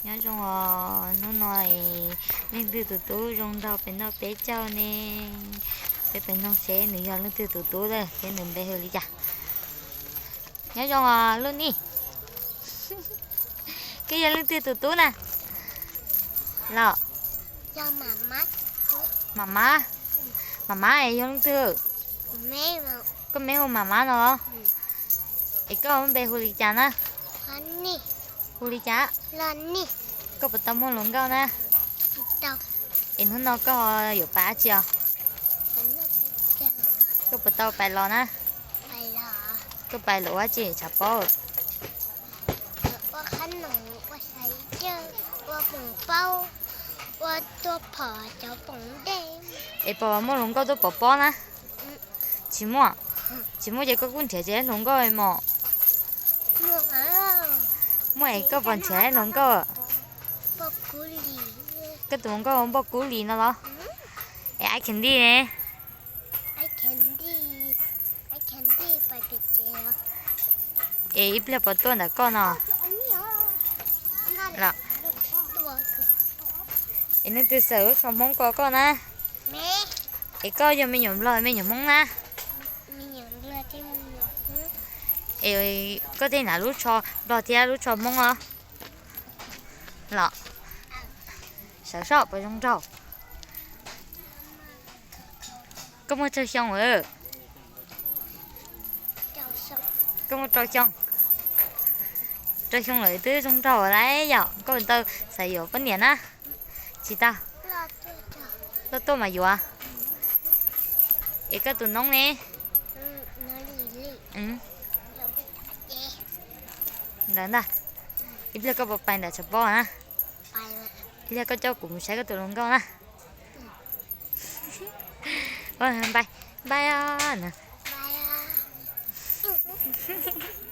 Nyob zoo os, hnub no leej twg tus tub zoo nraug pem noj peb caug ne. Peb pem noog seb nws yog leej twg tus tub thiab nws npe hu li cas. Nyob zoo os Lub Nij. Koj yog leej twg tus tub na? Los, mam mab. Mam mab es yog leej twg? Koj me hu mam mab no los? Es koj lub npe hu li cas na? Hu li cas? Koj puas tau muaj hluas nkauj na? Es hnub no koj yuav pais dab tsi os? Koj puas tau pais los na? Koj pais los ua dab tsi tshav pob? Es puas muaj hluas nkauj tuaj pov pob na? Tsis muaj. Tsis muaj ces koj kuj nrhiav tsis tau hluas nkauj mos. Muaj es koj puas nrhiav tau hluas nkauj? Koj tus hluas nkauj npoj kub li no los? Es I candy ne? Es ib pliag puas tuaj ntawm koj no? Es leej twg xaws lub tsho Hmoob ko koj na? Es koj yog me nyuam Nplog me nyuam Hmoob na? Es koj tej hnav lub tsho Nplog thiab lub tsho Hmoob os? Los, sawv soj puas zoo nraug? Koj muaj tsawg xyoo lawm? Koj muaj rau xyoo. Rau xyoo lawm twb zoo nraug lawm yom. Koj puas tau xav yuav poj niam na? Tsis tau. Loj tuaj mas yuav. Es koj tus noob ne? Ntawd ntag. Ib pliag koj puas pais ntawm tshav pob na? Ib pliag koj coj kuv mus saib koj tus hluas nkauj na. Npaj, npaj.